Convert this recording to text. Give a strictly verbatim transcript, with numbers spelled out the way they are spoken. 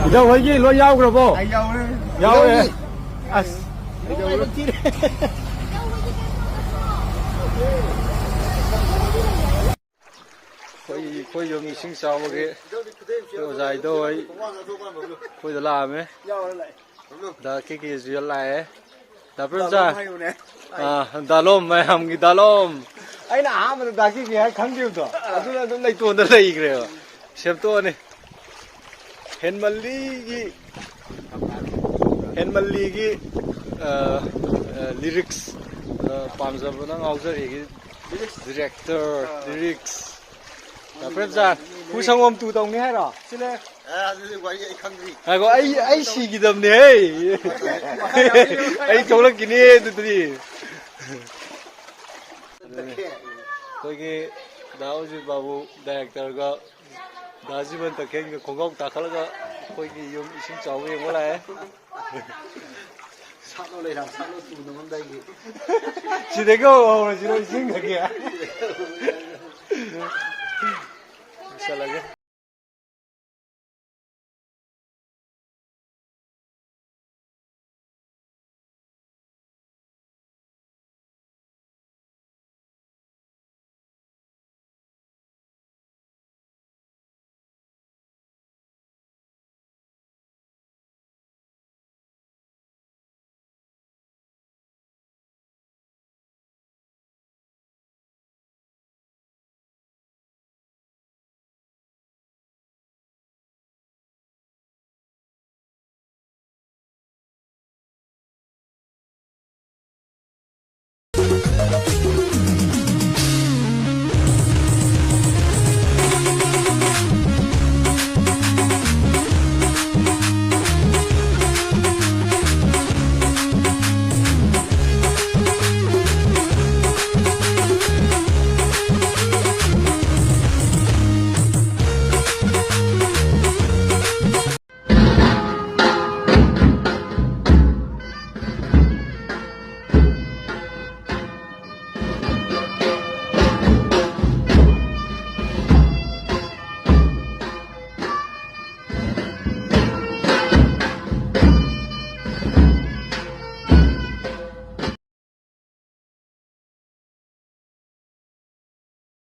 ꯏꯙꯧ ꯍꯣꯏꯒꯤ ꯂꯣꯏ ꯌꯥꯎꯈ꯭ꯔꯕꯣ? ꯌꯥꯎꯔꯦ꯫ ꯑꯁ꯫ ꯑꯩꯈꯣꯏ, ꯑꯩꯈꯣꯏ ꯌꯨꯝ ꯏꯁꯤꯡ ꯆꯥꯎꯕꯒꯤ ꯑꯩꯈꯣꯏ ꯑꯣꯖꯥ ꯏꯙꯧ ꯍꯣꯏ ꯑꯩꯈꯣꯏꯗ ꯂꯥꯛꯑꯝꯃꯦ꯫ ꯗꯥ ꯀꯦ ꯀꯦꯁꯨ ꯂꯥꯛꯑꯦ꯫ ꯗꯥ ꯄ꯭ꯔꯦꯝꯆꯥꯟ꯫ ꯗꯥꯂꯣꯝ ꯍꯥꯏꯌꯨꯅꯦ꯫ ꯑꯥ, ꯗꯥꯂꯣꯝ, ꯃꯌꯥꯝꯒꯤ ꯗꯥꯂꯣꯝ꯫ ꯑꯩꯅ ꯑꯍꯥꯟꯕꯗ ꯗꯥ ꯀꯦ ꯀꯦ ꯍꯥꯏ ꯈꯪꯗꯦꯕꯗꯣ, ꯑꯗꯨꯅ ꯑꯗꯨꯝ ꯂꯩꯇꯣꯟꯗ ꯂꯩꯈ꯭ꯔꯦꯕ꯫ ꯁꯦꯝꯇꯣꯛꯑꯅꯤ꯫ ꯍꯦꯟꯃꯜꯂꯤꯒꯤ, ꯍꯦꯟꯃꯜꯂꯤꯒꯤ, ꯑ, ꯑ, ꯂꯤꯔꯤꯛꯁ, ꯑ, ꯄꯥꯝꯖꯕꯅ ꯉꯥꯎꯖꯔꯤꯒꯤ ꯗꯤꯔꯦꯛꯇꯔ, ꯂꯤꯔꯤꯛꯁ꯫ ꯗꯥ ꯄ꯭ꯔꯦꯝꯆꯥꯟ, ꯈꯨ ꯁꯪꯒꯣꯝ ꯇꯨ ꯇꯧꯅꯤ ꯍꯥꯏꯔꯣ? ꯁꯤꯅꯦ꯫ ꯑꯦ, ꯑꯗꯨꯗꯤ ꯋꯥꯔꯤ ꯑꯩ ꯈꯪꯗ꯭ꯔꯤ꯫ ꯉꯥꯏꯈꯣ, ꯑꯩ, ꯑꯩ ꯁꯤꯈꯤꯗꯕꯅꯦ, ꯍꯦ꯫ ꯑꯩ ꯊꯣꯛꯂꯛꯈꯤꯅꯤ ꯑꯗꯨꯗꯤ꯫ ꯑꯗꯨꯅꯦ꯫ ꯑꯩꯈꯣꯏꯒꯤ ꯗꯥ ꯑꯣꯖꯤꯠ ꯕꯥꯕꯨ ꯗꯥꯏꯔꯦꯛꯇꯔꯒ ꯗꯥ ꯖꯤꯕꯟ ꯇꯈꯦꯜꯒ ꯈꯣꯡꯒ꯭ꯔꯥꯎ ꯇꯥꯈꯠꯂꯒ ꯑꯩꯈꯣꯏꯒꯤ ꯌꯨꯝ ꯏꯁꯤꯡ ꯆꯥꯎꯕ ꯌꯦꯡꯕ ꯂꯥꯛꯑꯦ꯫ ꯁꯥꯠꯂꯣ ꯂꯩꯔꯥꯡ ꯁꯥꯠꯂꯣ ꯇꯨ ꯅꯉꯝꯗꯥꯏꯒꯤ꯫ ꯁꯤꯗꯒꯤ ꯍꯧꯔꯁꯤꯔꯣ ꯏꯁꯤꯡꯗꯒꯤ? ꯂꯣꯏꯁꯤꯜꯂꯒꯦ꯫